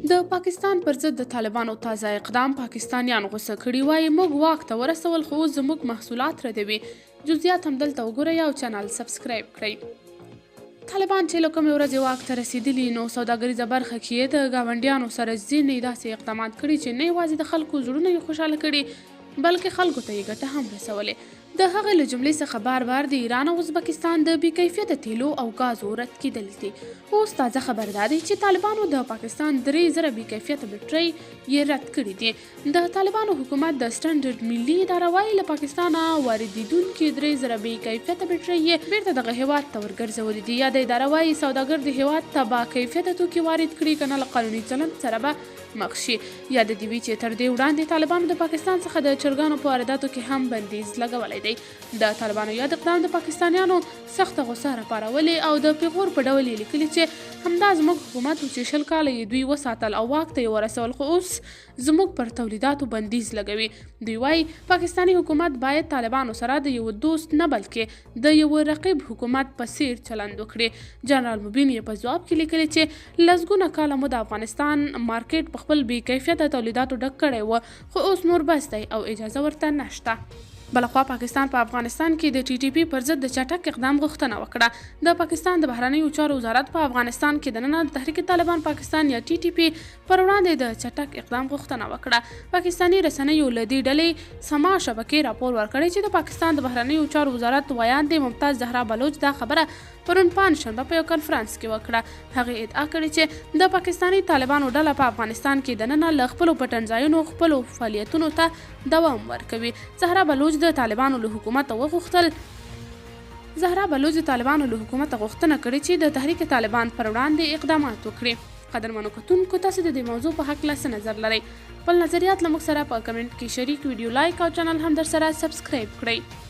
د پاکستان پر ضد د طالبانو تازه اقدام پاکستانیان غوسه کړي، وايي موږ واک ته ورسول خو اوس زموږ محصولات ردوي. جزئیات هم دلته وګورئ او چینل سبسکرایب کړئ. طالبان چې له کومې ورځې واک ته رسېدلي نو سوداګریزه برخه کې یې د ګاونډیانو سره ځینې داسې اقدامات کړي چې نه یوازې د خلکو زړونه یې خوشحاله کړي، بلکې خلکو ته یې ګټه هم رسولې. د هغې له جملې څخه بار بار د ایران او ازبکستان د بې کیفیته تیلو او ګازو رد کیدل دي. اوس تازه خبر دا دی چې طالبانو د پاکستان 3000 بې کیفیته بټرۍ یې رد کړې دي. د طالبانو حکومت د سټنډرډ ملي اداره وايي، له پاکستانه واردېدونکې 3000 بې کیفیته بټرۍ یې بېرته دغه هېواد ته ورګرځولې دي. یاده اداره وايي، سوداګر دې هېواد ته با کیفیته توکي وارد کړي، که نه له قانوني چلند سره به مخ شي. یاده دې وي چې تر دې وړاندې طالبانو د پاکستان څخه د چرګانو په وارداتو کې هم بندیز لګولی دی. د طالبانو یاد اقدام د پاکستانیانو سخته غوسه راپارولې او د پیغور په ډول یې لیکلي چې همدا زموږ حکومت و چې 20 کاله یې دوی وساتل او واک ته یې ورسول، خو اوس زموږ پر تولیداتو بندیز لګوي. دوی وايي، پاکستاني حکومت باید طالبانو سره د یوه دوست نه بلکې د یوه رقیب حکومت په څیر چلند وکړي. جنرال مبین یې په ځواب کې لیکلي چې لسګونه کاله مو د افغانستان مارکیټ په خپل بې کیفیته تولیداتو ډک کړی و، خو اوس نور بس دی او اجازه ورته نشته. بلخوا پاکستان په افغانستان کې د ټي ټي پي پر ضد د چټک اقدام غوښتنه وکړه. د پاکستان د بهرنیو چارو وزارت په افغانستان کې دننه د تحریک طالبان پاکستان یا ټي ټي پي پر وړاندې د چټک اقدام غوښتنه وکړه. پاکستاني رسنیو له دې ډلې سما شبکې راپور ورکړی چې د پاکستان د بهرنیو چارو وزارت ویاندې ممتاز زهرا بلوچ دا خبره پرون پنجشنبه په یو کنفرانس کې وکړه. هغې ادعا کړې چې د پاکستاني طالبانو ډله په افغانستان کې دننه له خپلو پټنځایونو خپلو فعالیتونو ته دوام ورکوي. زهرا بلوچ د طالبانو له حکومته وغوښتل زهرا بلوچ د طالبانو له حکومته غوښتنه کړې چې د تحریک طالبان پر وړاندې اقدامات وکړي. قدرمنو کتونکو، تاسو د دې موضوع په هکله څه نظر لرئ؟ خپل نظریات له موږ سره په کمنټ کې شریک، ویډیو لایک او چینل هم درسره سبسکرایب کړئ.